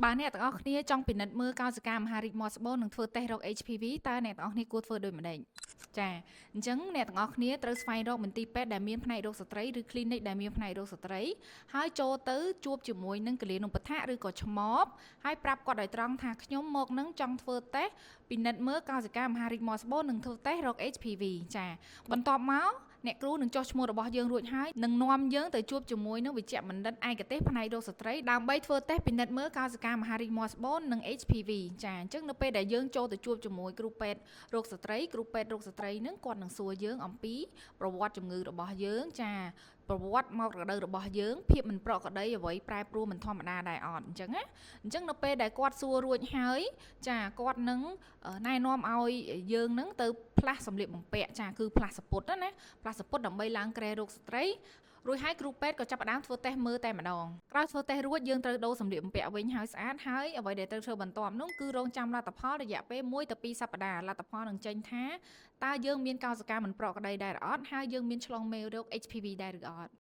បើអ្នកទាំងអស់គ្នាចង់ពិនិត្យមើលកោសិកាមហារីកមាត់ស្បូននិងធ្វើតេស្តរក HPV តើអ្នកទាំងអស់គ្នាគួរធ្វើដូចម្តេចចាអញ្ចឹងអ្នកទាំងអស់គ្នាត្រូវស្វែងរកមន្ទីរពេទ្យដែលមានផ្នែករោគស្ត្រីឬ clinic ដែលមានផ្នែករោគស្ត្រីហើយចូលទៅជួបជាមួយនឹងគិលានុបដ្ឋាកឬក៏ឆ្មបហើយប្រាប់គាត់ដោយត្រង់ថាខ្ញុំមកនឹងចង់ធ្វើតេស្តពិនិត្យមើលកោសិកាមហារីកមាត់ស្បូននិងធ្វើតេស្តរក HPV ចាបន្ទាប់មកអ្នកគ្រូនឹងចុះឈ្មោះរបស់យើងរួចហើយនឹងនាំយើងទៅជួបជាមួយនឹងវេជ្ជបណ្ឌិតឯកទេសផ្នែករោគស្ត្រីដើម្បីធ្វើតេស្តពិនិត្យមើលកោសិកាមហារីកមាត់ស្បូននិង HPV ចាអញ្ចឹងនៅពេលដែលយើងចូលទៅជួបជាមួយគ្រូពេទ្យរោគស្ត្រីគ្រូពេទ្យរោគស្ត្រីនឹងគាត់នឹងសួរយើងអំពីប្រវត្តិជំងឺរបស់យើងចាប្រវត្តិមករដូវរបស់យើងភាពមិនប្រក្រតីអ្វីប្រែប្រួលមិនធម្មតាដែរអត់អញ្ចឹងណាអញ្ចឹងនៅពេលដែលគាត់សួររួចហើយចាគាត់នឹងណែនាំឲ្យយើងនឹងទៅផ្លាស់សម្លៀកបំពាក់ចាគឺផ្លាស់សំពត់ណាណាផ្លាស់សំពត់ដើម្បីឡើងគ្រែរោគស្ត្រីរួចហើយគ្រូពេទ្យក៏ចាប់ផ្ដើមធ្វើតេស្តមើលតែម្ដងក្រោយធ្វើតេស្តរួចយើងត្រូវដូរសម្លៀកបំពាក់វិញហើយស្អាតហើយអ្វីដែលត្រូវធ្វើបន្ទាប់នោះគឺរងចាំលទ្ធផលរយៈពេល1ទៅ2សប្តាហ៍លទ្ធផលនឹងចេញថាតើយើងមានកោសិកាមិនប្រក្រតីដែរឬអត់ហើយយើងមានឆ្លងមេរោគ HPV ដែរឬអត់។